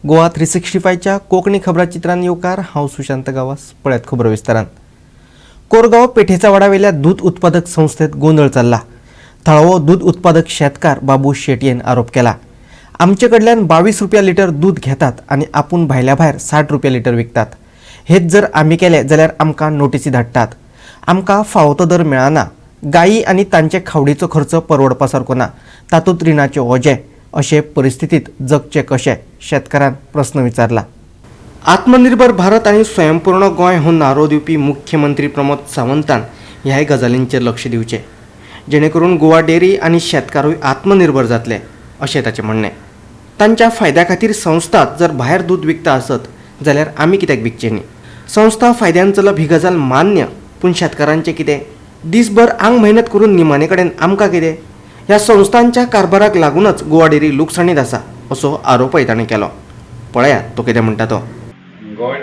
गोवा 365च्या कोंकणी खबराचित्रान येवकार. हांव सुशांत गांवस. पळयात खबरो विस्तारान. कोरगांव पेठेचा वाडावेल्या दूध उत्पादक संस्थेत गोंदळ चल्ला. थळावो दूध उत्पादक शेतकार बाबू शेटयेन आरोप केला, आमचे कडल्यान 22 रुपया लिटर दूध घेतात आनी आपूण भायल्या भायर 60 रुपया लिटर विकतात. हेच जर आमी केले जाल्यार आमकां नोटीसी धाडटात. आमकां फावो तो दर मेळना. गायी आनी तांचे खावडीचो खर्च परवडपा सारको ना. तातूंत रिणाचे ओजें. अशे परिस्थितीत जगचें कशें, शेतकारान प्रस्न विचारला. आत्मनिर्भर भारत आनी स्वयंपूर्ण गोंय हो नारो दिवपी मुख्यमंत्री प्रमोद सावंतान ह्याय गजालींचेर लक्ष दिवचें, जेणे करून गोवा डेअरी आनी शेतकारूय आत्मनिर्भर जातले, अशें ताचें म्हणणें. तांच्या फायद्या खातीर संस्था जर भायर दूद विकता आसत जाल्यार आमी कित्याक विकचें न्ही? संस्था फायद्यान चलप ही गजाल मान्य, पूण शेतकारांचें कितें? दीसभर आंग मेहनत करून निमाणे कडेन आमकां कितें? ह्या संस्थांच्या कारभाराक लागूनच गोवा डेअरी लुकसाणीत आसा, असो आरोपय ताणें केलो. पळयात तो कितें म्हणटा तो. गोड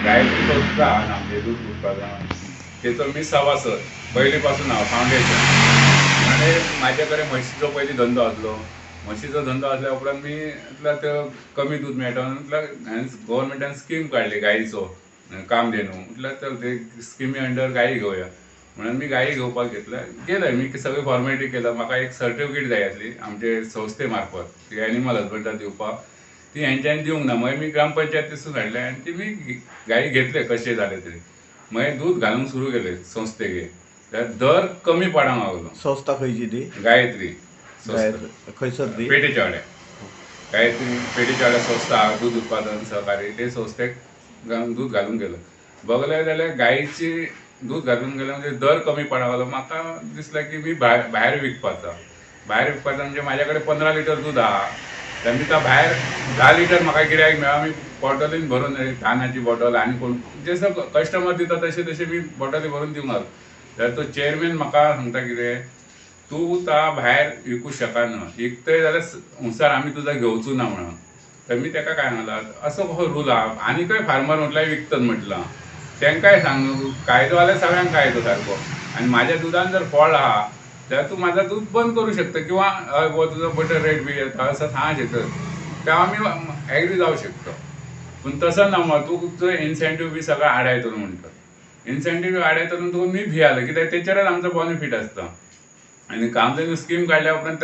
गायत्री संस्था आहा आमचे दूद उत्पादन, तेचो मी सभासद पयलीं पासून हांव फावंडेशन. आनी म्हाजे कडेन म्हशीचो पयलीं धंदो आसलो. म्हशीचो धंदो आसल्या उपरांत मी म्हटल्यार ते कमी दूद मेळटा म्हणून म्हटल्यार हांवें गोवोरमेंटान स्कीम काडली, गायीचो कामधेनू. म्हटल्यार चल, ते स्किमी अंडर गायी घेवया म्हणून मी गायी घेवपाक घेतल्या गेले. मी सगळी फॉर्मेलिटी केला. म्हाका एक सर्टिफिकेट जाय आसली आमचे संस्थे मार्फत, ती एनिमल हजबंडा दिवपाक. ती हेंच्यांनी दिवंक ना. मागीर मी ग्रामपंचायतीसून हाडले आनी ती मी गायी घेतले कशे जाले तरी. मागीर दूद घालूंक सुरू केले संस्थेक, जाल्यार दर कमी पडोंक लागलो. संस्था खंयची ती? गायत्री संस्था. खंयसर ती? पेटेच्या वाड्यार. गायत्री पेटेच्या वाड्यार संस्था आहा, दूद उत्पादन सहकारी. ते संस्थेक दूद घालूंक गेलो. बगले जाल्यार गायीची दूद घालून गेलो म्हणजे दर कमी पडोंक लागलो. म्हाका दिसलें की मी भायर भायर विकपाचो. भायर विकपाचो म्हणजे म्हाज्या कडेन 15 लिटर दूद आहा, जाल्यार मी तो भायर 10 लिटर म्हाका गिरायक मेळ्ळा, मी बॉटलीन भरून, तानाची बॉटल आनी कोण जसो कस्टमर दिता तशें तशें मी बॉटली भरून दिवंक लागलो. जाल्यार तो चेअरमॅन म्हाका सांगता, कितें तूं ता भायर विकूं शकना, विकतय जाल्यार हुंसार आमी तुजा घेवचो ना म्हणून. तर मी ताका काय सांगलां, असो कसो रूल आहा? आनीकय फार्मर म्हटल्यार विकतात म्हटलां, तांकांय सांग. कायदो जाल्यार सगळ्यांक कायदो सारको. आनी म्हाज्या दुदान जर फॉल्ट आहा जाल्यार तूं म्हाजो दूद बंद करूं शकता किंवा हय बुवा, तुजो बटर रेट बी येता असो सांगू शकता. तेन्ना आमी एग्री जावं शकता. पूण तसो ना मग, तूं तुजो इन्सेंटीव बी सगळो आडायतलो म्हणटा. इन्सेंटीव आडायतलो म्हणून तुका मी भियालो, कित्याक तेचेरच आमचो बेनिफीट आसता. आनी कामधेनू स्कीम काडल्या उपरांत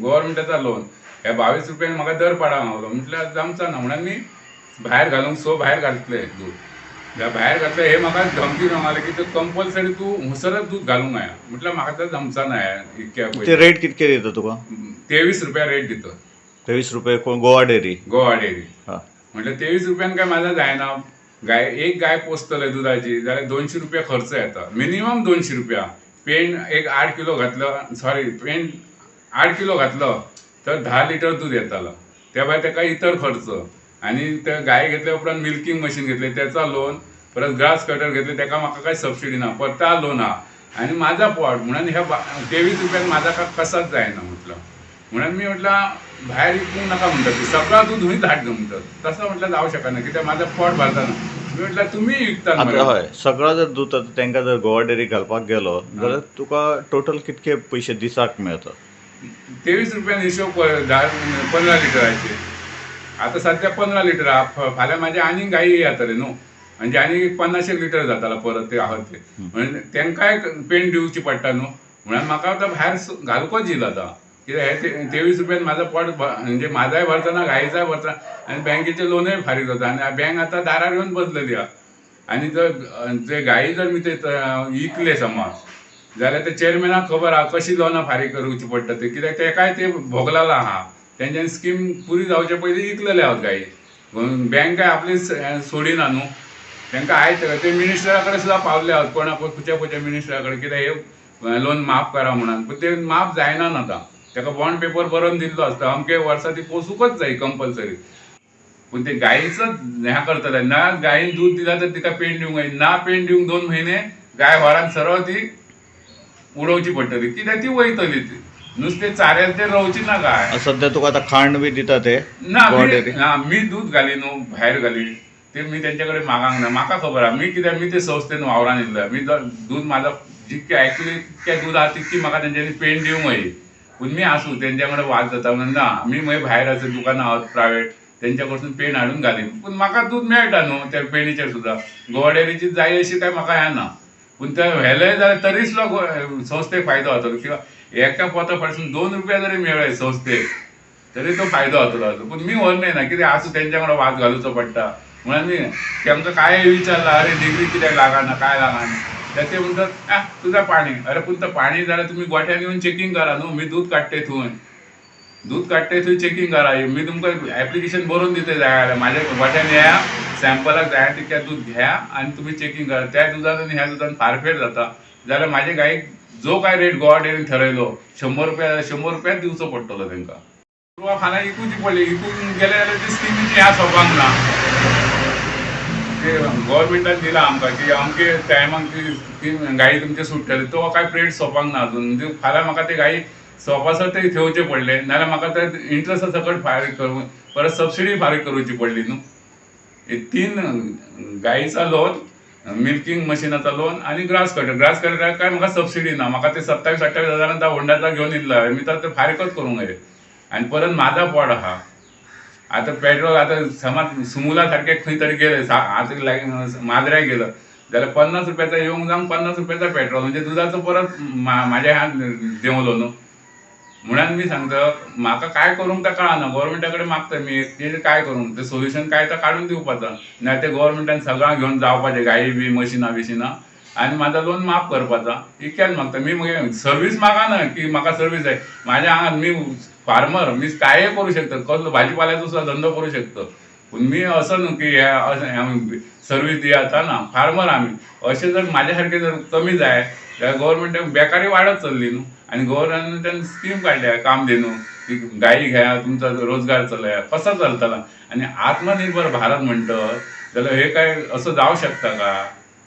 गोवोरमेंटाचो लोन हे 22 रुपयान म्हाका दर पडोंक लागलो. म्हटल्यार जमचो ना म्हणून मी भायर घालूंक सो भायर घातले दूद. जाल्यार भायर घातले, हे म्हाका धमकी दिवंक लागले की ते कंपल्सरी तूं हुंसरच दूद घालूंक जाय. म्हटल्यार म्हाका तर जमचा ना हें इतक्या ते पयशे. रेट कितके दिता तुका? 23 रुपया रेट दिता. 23 रुपये. कोण, गोवा डेअरी? गोवा डेअरी. हा. म्हटल्यार 23 रुपयान काय म्हाजा जायना. गाय, एक गाय पोसतले दुदाची जाल्यार 200 रुपया खर्च येता, मिनिमम 200 रुपया. पेंड एक 8 किलो घातलो, सॉरी, पेंड 8 किलो घातलो तर 10 लिटर दूद येतालो. त्या भायर ताका इतर खर्च. आनी ते गाय घेतल्या उपरांत मिल्किंग मशीन घेतले, त्याचा लोन. परत ग्रास कटर घेतले, ताका म्हाका काय सबसिडी ना, परत लोन आहा. आनी म्हाजा पोट म्हणून ह्या 23 रुपयान म्हाजा काय कसाच जायना म्हटलं. म्हणून मी म्हटलं भायर विकूंक नाका म्हणटा, ती सगळा दूध हुंय धाड म्हणटात. तसं म्हटलं जावं शकना, कित्याक माझं पोट भरतना. मी म्हटलं तुमी विकतात आतां मरे. हय, सगळो जर दूद आतां तांकां जर गोवा डेअरीक घालपाक गेलो जाल्यार तुका टोटल कितके पयशे दिसाक मेळता? 23 रुपयान हिशोब कर, 10 15 लिटराचे. आता सध्या 15 लिटर आहा. फाल्यां म्हाजे आनीक गायी जातले न्हू, म्हणजे आनीक एक 50 एक लिटर जाताला परत ते आहा ते. म्हणजे तांकांय पेंड दिवची पडटा न्हू. म्हणून म्हाका आतां भायर घालूंकच येयला आतां, कित्याक हे 23 रुपयान म्हाजो पोट म्हणजे म्हाजाय भरतना, गायीचाय भरतना आनी बँकेचे लोनय फारीक जाता. आनी बँक आतां दारार येवन बसलेली आहा. आनी जर जे गायी जर मी ते इकले समज जाल्यार ते चेअरमॅनाक खबर आहा कशी लोनां फारीक करूची पडटा ते, कित्याक तेकाय ते भोगलेलो आहा. तेंच्यांनी स्कीम पुरी जावचे पयलीं इकलेले आहात गायी. बँक काय आपली सोडिना न्हू. तांकां आयज ते मिनिस्टरा कडेन सुद्दां पावले आहात, कोणा खंयच्या खंयच्या मिनिस्टरा कडेन, कित्याक हे लोन माफ करा म्हणून. पूण ते माफ जायना आतां. ताका बॉन्ड पेपर बरोवन दिल्लो आसता, अमके वर्सा ती पोसूंकच जाय कंपल्सरी. पूण ते गायीचोच हें करतले ना. गायीन दूद दिला तर तिका पेंड दिवंक जाय ना. पेंड दिवंक 2 म्हयने गाय व्हरान सरळ ती उडोवची पडटली, कित्याक ती वयतली, ती नुस्तें चाऱ्याक ते रोवची ना गाय. सध्या तुका आतां खाण बी दिता ते ना. गोवा मी डेअरी? ना, मी दूध घाली न्हू भायर घाली, ते मी त्यांच्याकडे मागांक ना. म्हाका खबर आहा मी कित्याक मी ते संस्थेन वावरान येयल्ले. मी दूध माझा जितके ऍक्च्युली तितके दूध आहा तितकी म्हाका तेंच्यांनी पेंड दिवंक जाय. पूण मी आसूं, तेंच्या कडेन वाद जाता म्हणून ना. मी मागीर भायर आसा दुकानां आहात प्रायवेट. तेंच्या कडसून पेण हाडून घाली. पूण म्हाका दूद मेळटा न्हू त्या पेणीचेर सुद्दां. गोवा डेअरीची जाय अशी काय म्हाका हें ना, पूण ते व्हेले जाल्यार तरी सुद्दां संस्थेक फायदो जातलो. किंवा एका पोता पासून 2 रुपया जरी मेळ्ळे संस्थेक तरी तो फायदो जातलो. पूण मी व्हरना ना, कितें आसूं तेंच्या वांगडा वाद घालुचो पडटा. म्हणून मी तेमकां काय विचारला, अरे डिग्री कित्याक लागना काय लागना, ते म्हणटात आ तुझा पाणी. अरे पूण तो पाणी जाल्यार तुमी गोठ्यान येवन चेकींग करा न्हू, मी दूद काडटे थंय, दूद काडटे थंय चेकींग करा, मी तुमकां एप्लिकेशन बरोवन दिता जाय जाल्यार म्हाज्या गोठ्यान येया, सॅम्पलाक जाय तितकें दूद घेया आनी तुमी चेकींग करा. त्या दुदान आनी ह्या दुदान फारफेर जाता जाल्यार म्हाजे गायीक जो काय रेट गोवा डेअरीन थरयलो 100 रुपया जाल्यार 100 रुपयाच दिवचो पडटलो तेंकां. फाल्यां इकूची पडली, इकून गेले जाल्यार ती स्किमीची ह्या सोंपांक ना. ते गव्हर्मेंटान दिला आमकां की अमके टायमाक ती स्कीम गायी तुमचे सुट्टले, तो काय पिरियड सोंपांक ना अजून. म्हणजे फाल्यां म्हाका ते गायी सोंपासर ते थेवचे पडले, नाल्यार म्हाका ते इंट्रस्ट सकट फारीक करूं, परत सबसिडी फारीक करूची पडली न्हू. हे 3 गायीचा लोन, मिल्किंग मशिनाचा लोन आनी ग्रास कटर. ग्रास कटराक काय म्हाका सबसिडी ना, म्हाका ते 27-28 हजारान त्या होंडाचा घेवन येयल्लो, मी तर ते फारीकच करूंक जाय. आनी परत म्हाजा पोड आहा. आतां पेट्रोल आतां समज सुमुला सारकें खंय तरी गेले, आतां लागीं माजऱ्याक गेलो जाल्यार 50 रुपयाचा येवंक जावंक 50 रुपयाचा पेट्रोल, म्हणजे दुदाचो परत म्हाज्या ह्या देंवलो न्हू. म्हणून मी सांगता म्हाका काय करूंक तें कळना, गव्हर्मेंटा कडेन मागता मी तेजें काय करूंक, तें सोल्युशन काय तें काडून दिवपाचो. ना ते गव्हर्मेंटान सगळ्यांक घेवन जावपाचें, गायी बी मशिनां बिशिनां, आनी म्हाजो लोन माफ करपाचो इतक्यान मागता मी. मगेर सर्वीस मागना की म्हाका सर्वीस जाय, म्हाज्या हांगा मी फार्मर, मी कांय करूं शकता, कसलो भाजीपाल्याचो सुद्दां धंदो करूं शकता, पूण मी असो न्हू की हे अशें सर्वीस दियात ना, फार्मर आमी. अशें जर म्हाज्या सारकें जर कमी जाय जाल्यार गव्हर्मेंटाक बेकारी वाडत चल्ली न्हू. आनी गव्हर्मेंटान स्कीम काडल्या काम दिनू की गायी घेया तुमचो रोजगार चलया, कसो चलतलो. आनी आत्मनिर्भर भारत म्हणटत जाल्यार हे काय असो जावं शकता का?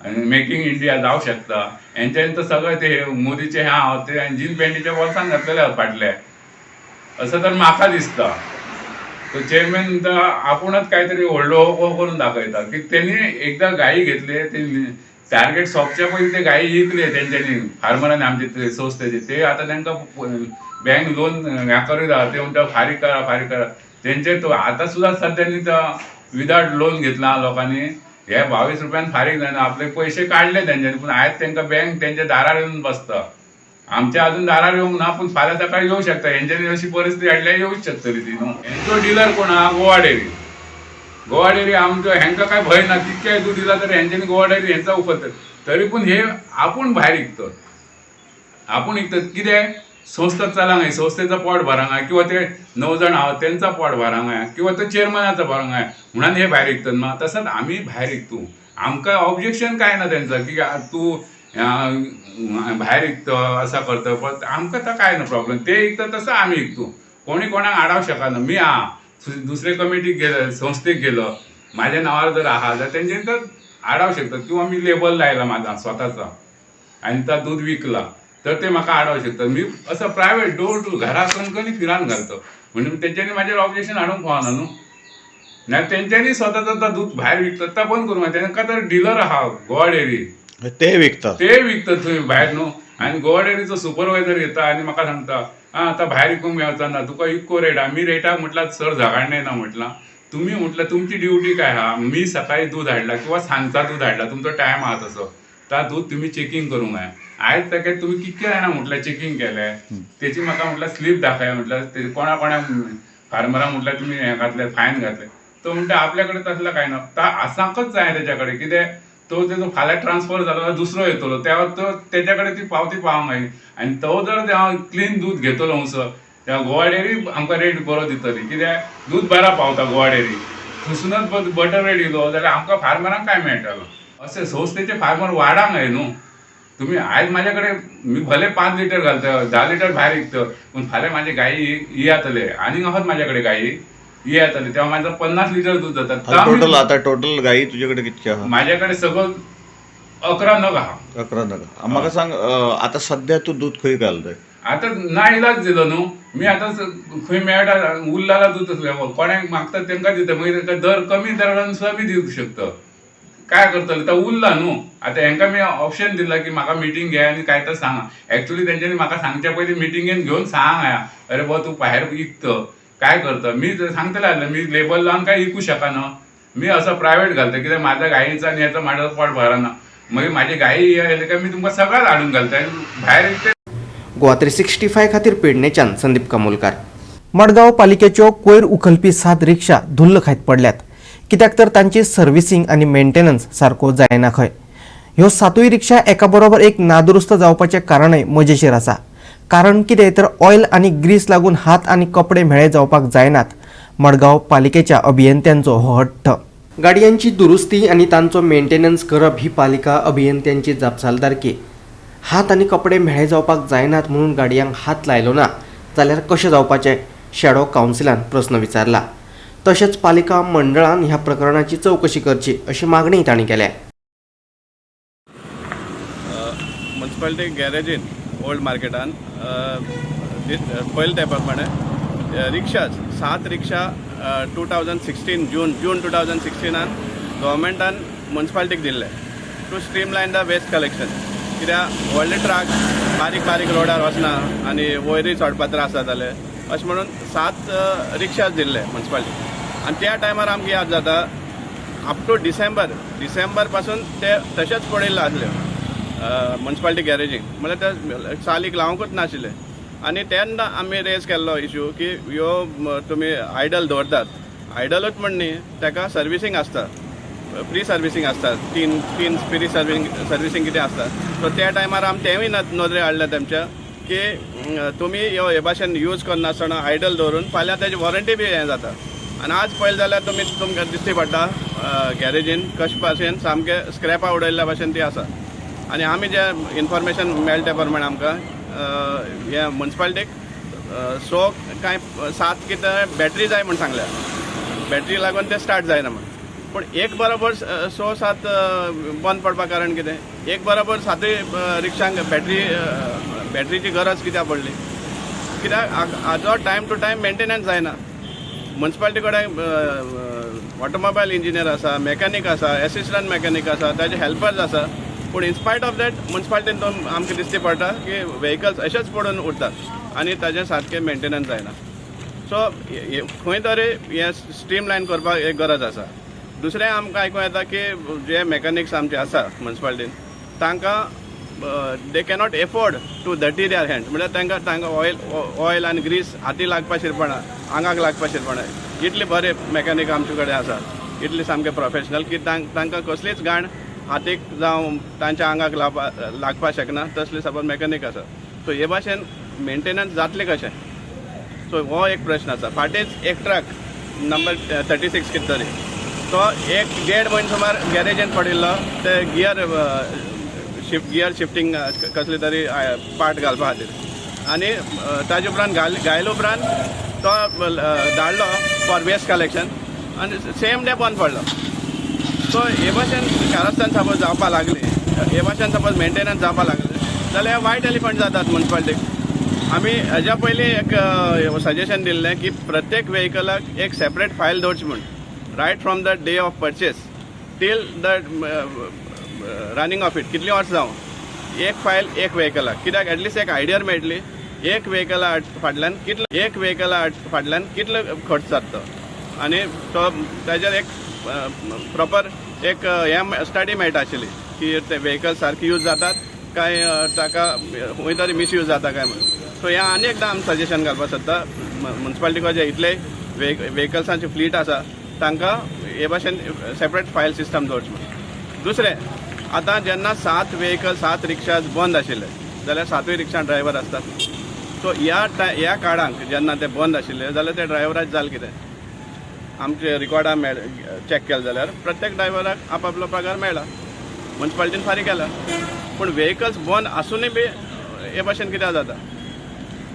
आनी मेकींग इंडिया जावं शकता? हेंच्यांनी तर सगळें ते मोदीचे हें आहा ते जीन पॅन्टीच्या बोल्सान घातलेले आहा फाटले, असं तर म्हाका दिसता. तो चेअरमॅन तर आपूणच काहीतरी व्हडलो हो करून दाखयता की तेणी एकदां गायी घेतले, ते टार्गेट सोंपच्या पयलीं ते गायी विकले तेंच्यांनी, फार्मरांनी आमचे ते संस्थेचे. ते आतां तांकां बँक लोन हें करीत आहा, ते म्हणटा फारीक करा फारीक करा. तेंचे तो आतां सुद्दां सद्यांनी तो विदाउट लोन घेतला लोकांनी, हे 22 रुपयान फारीक जायना, आपले पयशे काडले तेंच्यांनी, पूण आयज तांकां बँक तेंच्या दारार येवन बसता. आमच्या अजून दारार येवंक ना, पूण फाल्यां सकाळी येवंक शकता. हेंच्यांनी अशी परिस्थिती हाडल्यार येवंक शकतली ती न्हू. हेंचो डिलर कोण आहा? गोवा डेअरी. गोवा डेअरी आमचो, हेंकां काय भंय ना, कितकेय दूद दिला तरी हेंच्यांनी गोवा डेअरी हेंचा उखलता. तरी पूण हे आपूण भायर विकतात, आपूण विकतात कितें संस्था चलांक जाय, संस्थेचो पोट भरांक जाय, किंवा ते 9 जाण आहा तेंचो पोट भरांक जाय, किंवा तो चेअरमॅनाचो भरांक जाय, म्हणून हे भायर विकतात ना. तसंच आमी भायर विकतू, आमकां ऑब्जेक्शन काय ना तेंचो की तूं भायर विकता असां करता, पण आमकां तो काय ना प्रॉब्लम. ते विकता तसो आमी विकतू, कोणी कोणाक आडावंक शकना. मी आहा दुसरे कमिटीक गेलो, संस्थेक गेलो, म्हाज्या नांवार जर आहा जाल्यार तेंच्यांनी तर आडावंक शकतात. किंवा मी लेबल लायला म्हाजा स्वताचा आनी तो दूद विकला तर ते म्हाका आडावंक शकतात. मी असो प्रायवेट डोर टू घरा कणकणी फिरान घालतो, म्हणून तेंच्यांनी म्हाजेर ऑब्जेक्शन हाडूंक फावना न्हू. ना तेंच्यांनी स्वताचो तो दूद भायर विकतात तो बंद करूंक जाय. तेंकां तर डिलर आहा गोवा डेअरी, ते विकतात, ते विकतात थंय भायर न्हू. आनी गोवा डेअरीचो सुपरवायझर येता आनी म्हाका सांगता आं आतां भायर विकूंक मेळचा ना, तुका इतको रेट आहा. मी रेटाक म्हटल्यार सर झगडणें ना, म्हटलां तुमी म्हटल्यार तुमची ड्युटी काय आहा, मी सकाळी दूद हाडला किंवा सांजचा दूद हाडला, तुमचो टायम आहा तसो, ता दूद तुमी चेकींग करूंक जाय. आयज ताका तुमी कितके जाणां म्हटल्यार चेकींग केलें, तेची म्हाका म्हटल्यार स्लीप दाखय, म्हटल्यार ते कोणा कोणा फार्मरांक म्हटल्यार तुमी हें घातलें, फायन घातलें. तो म्हणटा आपल्या कडेन तसलें कांय ना, ता आसाकच जाय तेच्या कडेन, कितें तो तेजो फाल्यां ट्रान्सफर जालो जाल्यार दुसरो येतलो, तेवा तो तेच्या कडेन ती पावती पावंक जाय. आनी तो जर क्लीन दूद घेतलो हंसर तेन्ना गोवा डेअरी आमकां रेट बरो दितली, कित्याक दूद बरा पावता गोवा डेअरी थंयसुनच बटर रेट दिलो जाल्यार आमकां फार्मरांक काय मेळटलो. अशें संस्थेचे फार्मर वाडांक जाय न्हू. तुमी आयज म्हाज्या कडेन मी भले 5 लिटर घालता, 10 लिटर भायर विकता, पूण फाल्यां म्हाजे गायी येतले आनीक आहात म्हाज्या कडेन गायी येतले, तेव्हा माझं 50 लिटर दूध जाता. टोटल आता टोटल गायी तुझ्या कडेन कितक्यो आहा? म्हाज्या कडेन सगळं 11 नग आहा. 11 नग. म्हाका सांग आता सध्या तूं दूद खंय घालतय? आतां ना इलाज दिलो न्हू मी, आतां खंय मेळटा उरलेला दूद आसलें कोणाक मागता तेंकां दिता, मागीर तेंकां दर कमी दरान सुद्दां मी दिवंक शकता. काय करतले तो उरला न्हू. आतां हेंकां मी ऑप्शन दिला की म्हाका मिटींग घे आनी काय तर सांगा. एक्चुअली तेंच्यांनी म्हाका सांगच्या पयलीं मिटिंगेन घेवन सांग, अरे बाबा तूं भायर विकता काय करता? मी सांगतले आसले, मी लेबल लावन काय विकू शकना. मी असं प्रायव्हेट घालता कित्याक माझ्या गायीचा आनी हेचो म्हाजो पोट भरना. मागीर माझी गायी आयले काय मी तुमकां सगळ्याक हाडून घालता आनी भायर विकते. गोवा 365 खातीर पेडणेच्यान संदीप कामोलकार. मडगांव पालिकेच्यो कोयर उखलपी 7 रिक्षा धुल्ल खायत पडल्यात, कित्याक तर तांची सर्विसींग आनी मेंटेनन्स सारको जायना खंय. ह्यो 7 रिक्षा एका बरोबर एक नादुरुस्त जावपाचें कारणय मजेशीर आसा. कारण कितें तर ऑयल आनी ग्रीस लागून हात आनी कपडे म्हेळे जावपाक जायनात. मडगांव पालिकेच्या अभियंत्यांचो हो हट्ट. गाडयांची दुरुस्ती आनी तांचो मेंटेनन्स करप ही पालिका अभियंत्यांची जापसालदारकी. हात आनी कपडे म्हेळे जावपाक जायनात म्हणून गाडयांक हात लायलो ना जाल्यार कशें जावपाचें, शॅडो कावन्सिलान प्रस्न विचारला. तशेंच पालिका मंडळान ह्या प्रकरणाची चवकशी करची अशी मागणीय तांणी केल्या. मुन्सिपालिटी गॅरेजीन ओल्ड मार्केटान पयले तेंपा प्रमाणे रिक्षाज 7 रिक्षा 2016 जून 2016 गव्हर्मेंटान मुन्सिपालिटीक दिल्ले to streamline the waste collection. कित्याक व्हडले ट्रक बारीक बारीक रोडार वचना आनी वयरूय चडपा त्रास जाताले, अशें म्हणून 7 रिक्षाज दिल्ले मुन्सिपालिटीक. आनी त्या टायमार आमकां याद जाता, अप टू डिसेंबर, डिसेंबर पासून ते तशेंच पडिल्ले आसले मुन्सिपालिटी गॅरेजीक, म्हणल्यार ते चालीक लावंकूच नाशिल्ले. आनी तेन्ना आमी रेज केल्लो इशू की ह्यो तुमी आयडल दवरतात, आयडलूच म्हण न्ही, ताका सर्विसींग आसता, फ्री सर्विसींग आसता, तीन तीन फ्री सर्विसींग कितें आसता. सो त्या टायमार आमी तेंवूय नदरे हाडलें तेमच्या की तुमी ह्यो हे भाशेन यूज करनासतना आयडल दवरून फाल्यां तेजी वॉरंटी बी हें जाता. आनी आज पळयलें जाल्यार तुमी तुमकां दिश्टी पडटा गॅरेजीन कशे भाशेन सामकें स्क्रॅपां उडयल्ल्या भाशेन ती आसा. आनी आमी जे इन्फॉर्मेशन मेळटा त्या प्रमाणे आमकां हे मुन्सिपालिटीक सो कांय 7 कितें बॅटरी जाय म्हूण सांगल्या, बॅटरी लागून ते स्टार्ट जायना म्हूण. पूण एक बरोबर 6 7 बंद पडपा कारण कितें? एक बरोबर 7 रिक्षांक बॅटरीची गरज कित्याक पडली? कित्याक हाजो टायम टू टायम मेंटेनन्स जायना. मुन्सिपालिटी कडेन ऑटोमोबायल इंजिनियर आसा, मेकॅनीक आसा, एसिस्टंट मेकॅनीक आसा, ताजे हेल्पर्स आसा. पूण इनस्पायट ऑफ that मुन्सिपालिटीन आमकां दिश्टी पडटा की व्हेकल्स अशेच पडून उरतात आनी ताजें सारकें मेंटेनन्स जायना. सो खंय तरी हें स्ट्रीम लायन करपाक एक गरज आसा. दुसरें आमकां आयकूंक येता की जे मेकॅनिक्स आमचे आसा मुन्सिपालिटीन, तांकां they cannot afford to dirty there hand. म्हणल्यार तांकां ऑयल आनी ग्रीस हाती लागपा शिरपणा, आंगाक लागपा शिरपणा. इतले बरे मेकॅनीक आमचे कडेन आसा, इतले सामके प्रोफेशनल की तांकां कसलीच घाण हातीक जावं तांच्या आंगाक लागपा शकना, तसले सपोज मेकॅनीक आसा. सो हे भाशेन मेंटेनन्स जातलें कशें? सो हो एक प्रश्न आसा. फाटींच एक ट्रक नंबर 36 कितें तरी, तो एक देड म्हयनो सुमार गॅरेजीन पडिल्लो, ते गियर शिफ्टींग कसले तरी पार्ट घालपा खातीर. आनी ताजे उपरांत घायले उपरांत तो धाडलो फॉर वेस्ट कलेक्शन आनी सेम डे बंद पडलो. सो हे भाशेन कारस्थान सपोज जावपा लागली, हे भाशेन सपोज मेंटेनन्स जावपा लागले जाल्यार वायट एलिफंट जातात मुन्सिपालिटीक. आमी हेज्या पयलीं एक सजेशन दिल्लें की प्रत्येक वेहिकलाक एक सेपरेट फायल दवरची म्हूण, right from the day of purchase till the running of it, कितलीं वर्सां जावं, एक फायल एक वेहिकलाक. कित्याक एटलिस्ट एक आयडिया मेळटली एक वेहिकला फाटल्यान कितलो खर्च जाता तो, आनी तो ताजेर एक प्रॉपर एक हें स्टडी मेळटा आशिल्ली की ते वेहिकल सारके यूज जातात काय ताका खंय तरी मिसयूज जाता काय म्हणून. सो हें आनी एकदां आमी सजेशन घालपाक सोदता, मुन्सिपालिटी जे इतले वेहिकल्सांची फ्लीट आसा तांकां हे भाशेन सेपरेट फायल सिस्टम दवरची म्हणून. दुसरें, आतां जेन्ना 7 वेहिकल 7 रिक्षाज बंद आशिल्ले जाल्यार 7 रिक्षा ड्रायव्हर आसतात. सो ह्या काळांक जेन्ना ते बंद आशिल्ले जाल्यार ते ड्रायव्हराक जालें कितें? आमचे रिकॉर्डां मेळ चॅक केले जाल्यार प्रत्येक ड्रायव्हराक आपआपलो पगार मेळ्ळा, मुन्सिपालिटीन फारीक केला. पूण वेहिकल्स बंद आसुनूय बी हे भाशेन कित्याक जाता?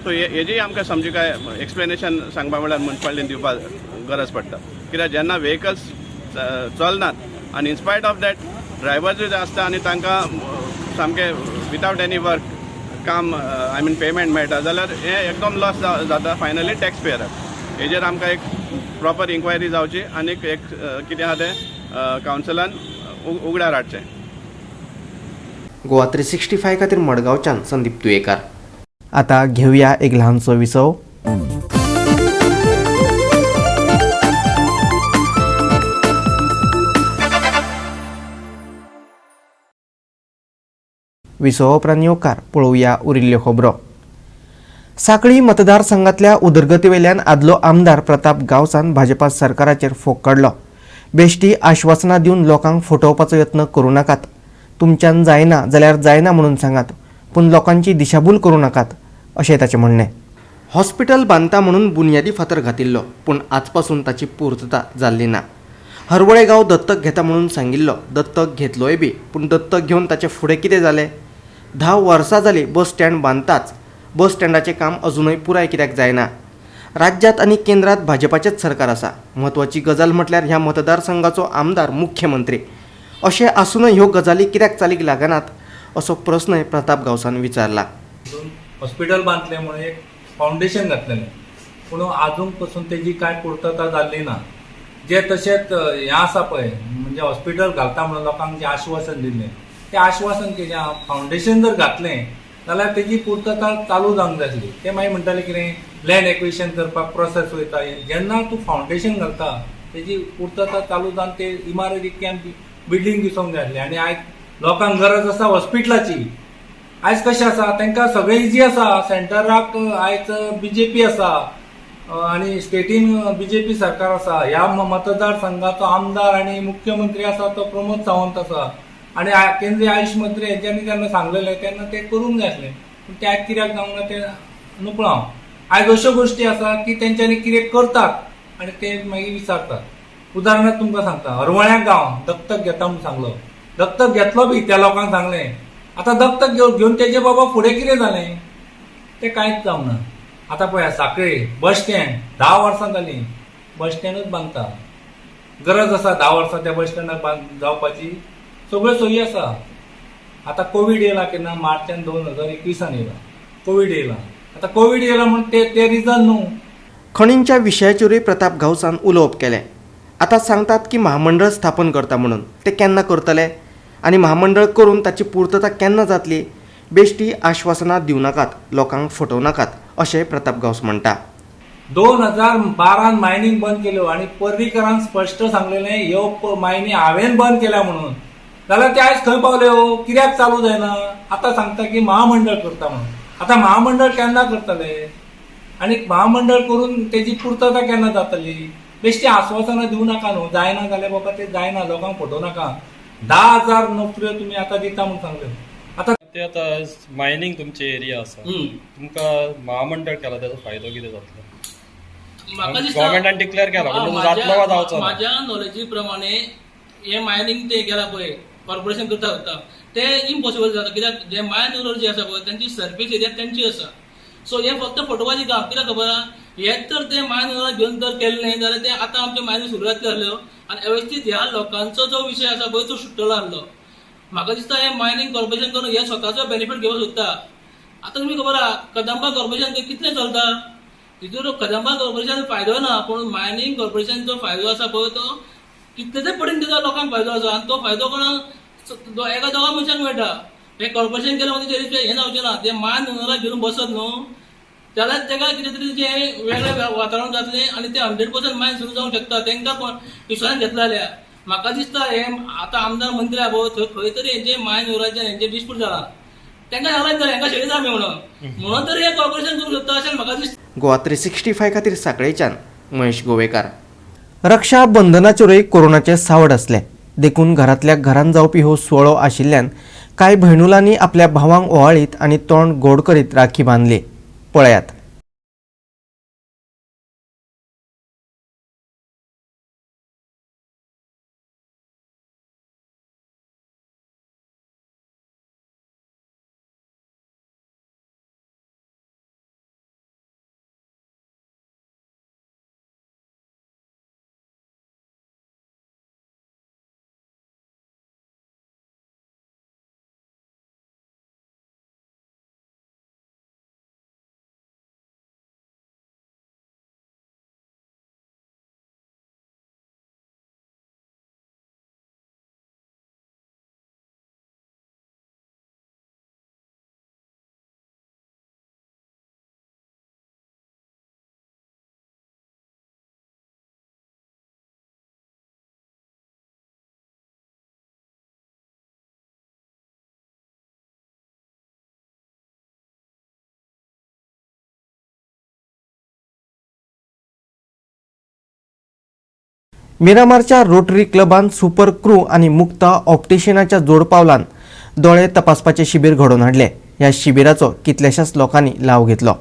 सो हेजी आमकां समजिकाय एक्सप्लेनेशन सांगपा म्हणल्यार मुन्सिपालिटीन दिवपाक गरज पडटा. कित्याक जेन्ना वेहिकल्स चलनात आनी इनस्पायट ऑफ that ड्रायव्हर्सूय आसता आनी तांकां सामकें विदावट एनी वर्क काम, I mean payment मेळटा जाल्यार हें एकदम लॉस जाता फायनली टॅक्स पेयराक. हेजेर आमकां एक प्रॉपर इन्क्वायरी जावची आनी एक कितें आहा तें कावन्सिलान उगडार हाडचें. गोवा 365 खातीर मडगांवच्यान संदीप तुयेकार. आता घेऊया एक ल्हानसो विसव. विसवा उपरांत येवकार पळोवया उरिल्ल्यो खबरो. सांखळी मतदारसंघातल्या उदरगतीवेल्यान आदलो आमदार प्रताप गांवसान भाजपा सरकाराचेर फोग काडलो. बेश्टी आश्वासनां दिवन लोकांक फटोवपाचो यत्न करूं नाकात. तुमच्यान जायना जाल्यार जायना म्हणून सांगात, पूण लोकांची दिशाभूल करूं नाकात अशें ताचें म्हणणें. हॉस्पिटल बांदता म्हणून बुन्यादी फातर घातिल्लो, पूण आजपासून ताची पूर्तता जाल्ली ना. हरवळे गांव दत्तक घेता म्हणून सांगिल्लो, दत्तक घेतलोय बी, पूण दत्तक घेवन ताचें फुडें कितें जालें? 10 वर्सां जालीं बस स्टँड बांदताच, बस स्टँडाचें काम अजुनूय पुराय कित्याक जायना? राज्यांत आनी केंद्रांत भाजपाचेंच सरकार आसा. म्हत्वाची गजाल म्हटल्यार ह्या मतदारसंघाचो आमदार मुख्यमंत्री. अशें आसूनय ह्यो गजाली कित्याक चालीक लागनात असो प्रस्नय प्रताप गांवसान विचारला. हॉस्पिटल बांदलें म्हणून एक फावंडेशन घातलेलें, पूण आजून पसून तेजी कांय पुर्तता जाल्ली ना. जे तशेंच हें आसा पळय, म्हणजे हॉस्पिटल घालता म्हणून लोकांक जें आश्वासन दिल्लें तें आश्वासन कितें, फावंडेशन जर घातलें जाल्यार तेजी पुर्तता चालू जावंक जाय आसली. ते मागीर म्हणटाले कितें लँड एक्विशन करपाक प्रोसेस वयता. जेन्ना तूं फावंडेशन घालता तेजी पुर्तता चालू जावन ते इमारत इतकी बिल्डींग दिसोंक जाय आसली. आनी आयज लोकांक गरज आसा हॉस्पिटलाची. आयज कशें आसा, तांकां सगळें इजी आसा. सेंटराक आयज बीजेपी आसा आनी स्टेटीन बीजेपी सरकार आसा. ह्या मतदारसंघाचो आमदार आनी मुख्यमंत्री आसा तो प्रमोद सावंत आसा आनी केंद्रीय आयुश मंत्री हेंच्यांनी जेन्ना सांगलेलें तेन्ना तें करूंक जाय आसलें, पूण तें आयज कित्याक जावंक ना तें नकळो हांव. आयज अश्यो गोश्टी आसा की तेंच्यांनी कितें करतात आनी ते मागीर विचारतात. उदाहरणार्थ तुमकां सांगता, हरवळ्या गांव दत्तक घेता म्हणून सांगलो, दत्तक घेतलो बी, त्या लोकांक सांगलें. आतां दत्तक घेवन तेजे बाबा फुडें कितें जालें तें कांयच जावंक ना. आतां पळया सांखळे बस स्टँड 10 वर्सां जालीं बस स्टँडूच बांदता. गरज आसा 10 वर्सां त्या बस स्टँडाक जावपाची? सगळ्यो सोयी आसा. आतां कोवीड येयला केन्ना, मार्चान 2021 येयला कोवीड येयला. आतां कोवीड येयला म्हूण ते रिजन न्हू. खणींच्या विशयाचेरूय प्रताप गांवसान उलोवप केलें. आतां सांगतात की म्हामंडळ स्थापन करता म्हणून, ते केन्ना करतले आनी म्हामंडळ करून ताची पूर्तता केन्ना जातली? बेश्टी आश्वासनां दिवं नाकात, लोकांक फटोवं नाकात अशें प्रताप गांवस म्हणटा. 2012 मायनींग बंद केल्यो आनी पर्रीकरान स्पश्ट सांगलेलें ह्यो मायनी हांवें बंद केल्या म्हणून, जाल्यार ते आयज खंय पावल्यो, कित्याक चालू जायना? आतां सांगता की महामंडळ करता म्हणून. आतां महामंडळ केन्ना करतले आनी महामंडळ करून तेजी पुर्तता केन्ना जातली? बेश्टी आश्वासनां दिवं नाका न्हू. जायना जाल्यार बाबा ते जायना, लोकांक फटोवं नाका. 10,000 नोकऱ्यो तुमी आतां दिता म्हणून सांगल्यो. आतां ते आतां मायनींग तुमचे एरिया आसा, तुमकां महामंडळ केला त्याचो फायदो कितें जातलो? म्हाका दिसता गव्हर्मेंटान डिक्लेअर केला, पूण तो जातलो वा जावचो ना? माझ्या नॉलेजी प्रमाणे हे मायनींग ते केला पळय कॉर्पोरेशन करता करता ते इम्पॉसिबल जाता, कित्याक जे मायन उरर जे आसा पळय त्यांची सर्फेस एरिया त्यांची आसा. सो हे फक्त फटोवपाचें काम. कित्याक खबर आहा, हेच तर ते मायन उरर घेवन जर केल्लें जाल्यार ते आतां आमचे मायनींग सुरू जातले आसल्यो आनी वेवस्थीत ह्या लोकांचो जो विशय आसा पळय तो सुट्टलो आसलो. म्हाका दिसता हे मायनींग कॉर्पोरेशन करून हे स्वताचो बेनिफीट घेवंक सोदता. आतां तुमी खबर आहा कदंबा कॉर्पोरेशन कितलें चलता, तितून कदंबा कॉर्पोरेशन फायदो ना, पूण मायनींग कॉर्पोरेशनचो फायदो आसा पळय तो कितले तरी पटीन तेजो लोकांक फायदो आसा आनी तो फायदो कोणाक एका दोगा मनशांक मेळटा. हे कॉर्पोरेशन केलें म्हणजे हें जावचें ना. ते मायन ओनराक घेवन बसत न्हू जाल्यार तेका कितें तरी जें वेगळें वातावरण जातलें आनी ते 100% मायन सुरू जावंक शकता. तेंकां कोण विश्वासान घेतले जाल्यार म्हाका दिसता हे आतां आमदार मंत्री आहा पळय थंय खंय तरी हेंचे मायन ओनराचें हेंचे डिस्प्यूट जाला, तेंकां सांगलां जाल्यार हेंकां शेळी आमी म्हणून तरी हे कॉर्पोरेशन करूंक शकता अशें म्हाका दिसता. गोवा 365 खातीर सांखळेच्यान महेश गोवेकार. रक्षाबंधनाचेरूय कोरोनाचें सावड आसलें, देखून घरांतल्या घरांत जावपी हो सुवाळो आशिल्ल्यान कांय भयणुलांनी आपल्या भावांक ओवाळीत आनी तोंड गोड करीत राखी बांदली. पळयात. मिरामारच्या रोटरी क्लबान सुपर क्रू आनी मुक्ता ऑप्टिशियनाच्या जोडपावलान दोळे तपासपाचें शिबीर घडोवन हाडलें. ह्या शिबिराचो कितल्याशाच लोकांनी लाव घेतलो.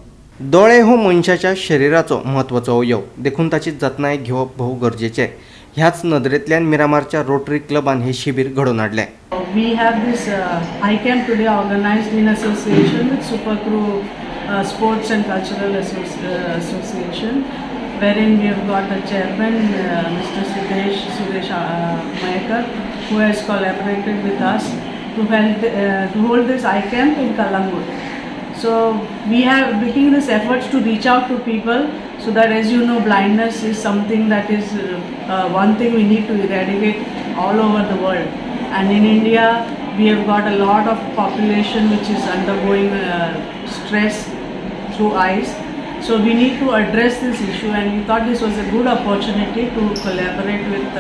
दोळे हो मनशाच्या शरिराचो म्हत्वाचो अवयव, देखून ताची जतनाय घेवप भोव गरजेचें. ह्याच नदरेंतल्यान मिरामारच्या रोटरी क्लबान हें शिबीर घडोवन हाडलें. We have this eye camp today organized in association with Super Crew Sports and Cultural Association, wherein we have got the chairman, Mr. Sudesh Mayekar, who has collaborated with us to hold this eye camp in Calangute. So we have making this efforts to reach out to people so that, as you know, blindness is something that is one thing we need to eradicate all over the world. And in India, we have got a lot of population which is undergoing stress through eyes. So we need to address this issue, and we thought this was a good opportunity to collaborate with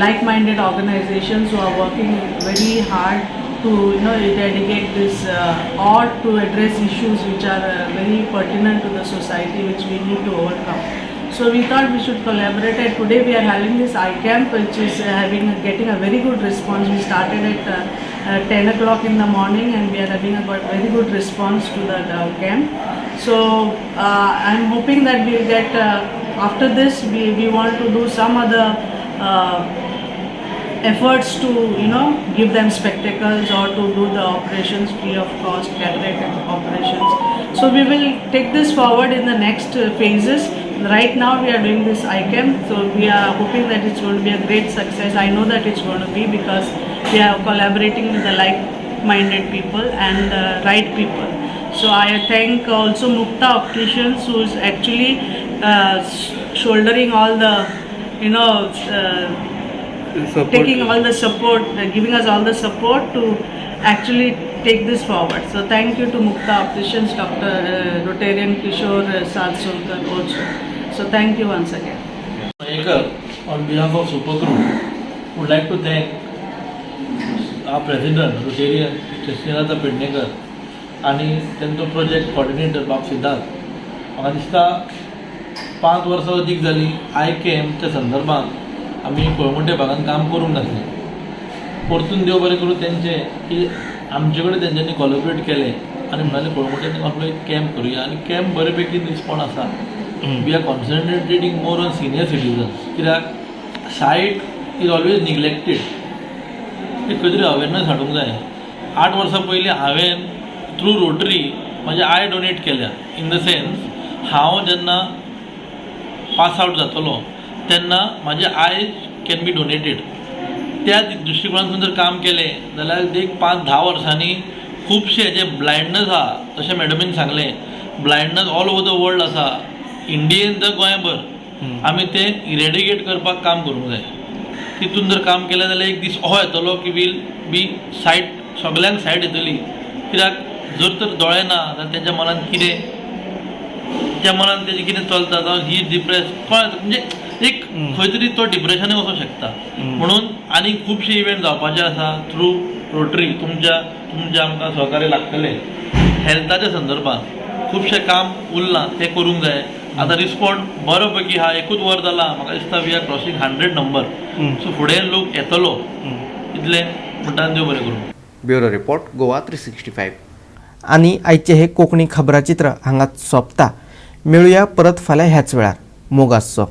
like-minded organizations who are working very hard to eradicate this or to address issues which are very pertinent to the society, which we need to overcome. So we thought we should collaborate, and today we are having this eye camp, which is having getting a very good response. We started at 10 o'clock in the morning, and we are having a got very good response to the camp. So I'm hoping that we'll get after this we want to do some other efforts to give them spectacles or to do the operations free of cost, cataract operations. So we will take this forward in the next phases. Right now we are doing this eye camp, so we are hoping that it's going to be a great success. I know that it's going to be, because we are collaborating with the like minded people and the right people. So I thank also Mukta Opticians, who is actually shouldering all the taking all the support, giving us all the support to actually take this forward. So thank you to Mukta Opticians, Dr. Rotarian Kishore Sadsolkar also. So thank you once again. Mayekar, on behalf of Supercrew, would like to thank our president, Rotarian Mr. Srinatha Pednekar आनी तेंचो project coordinator बाब सिद्धार्थ. म्हाका दिसता 5 वर्सां अदीक जालीं I कॅम्पच्या संदर्भात आमी कळंगूटे भागान काम करूंक नासलें. परतून देव बरें करूं तेंचें की आमचे कडेन तेंच्यांनी कॉलॅबरेट केलें आनी म्हणाले कळंगूटे आपलो एक कॅम्प करुया आनी कॅम्प बरे पैकी रिस्पॉन्स आसा. We are concentrating more on senior citizens, कित्याक सायट is always neglected. एक खंय तरी अवेरनस हाडूंक जाय. 8 वर्सां पयलीं हांवें थ्रू रोटरी म्हजे I donate केल्या, इन the sense हांव जेन्ना पास आवट जातलो तेन्ना म्हाजे I can be donated. त्या दृश्टिकोणांतून जर काम केलें जाल्यार एक 5-10 वर्सांनी खुबशे जे ब्लायंडनस आहा, तशें मॅडमीन सांगलें, blindness all over the world आसा, इंडियेन तर गोंयभर, आमी ते इरेडिकेट करपाक काम करूंक जाय. तितून जर काम केलें जाल्यार एक दीस असो येतलो की will be सायट, सगल्यांक सायट येतली. कित्याक जर तर दोळे ना जाल्यार तेंच्या मनान कितें, त्या मनान तेजें कितें चलता, जावं ही डिप्रेस कळ्ळें, म्हणजे एक खंय तरी तो डिप्रेशनूय वचूंक शकता. म्हणून आनी खुबशे इव्हेंट जावपाचे आसा थ्रू रोटरी. तुमच्या आमकां सहकार्य लागतलें. हेल्थाच्या संदर्भात खुबशें काम उरलां, तें करूंक जाय. आतां रिस्पॉन्ड बरो पैकी आहा. एकूच वर जाला, म्हाका दिसता we are crossing 100 number, so फुडें लोक येतलो इतलें म्हणटा. देव बरें करूं. Bureau report, Goa 365. आनी आयचें हें कोंकणी खबराचित्र हांगाच सोंपता. मेळुया परत फाल्यां ह्याच वेळार. मोग आसचो.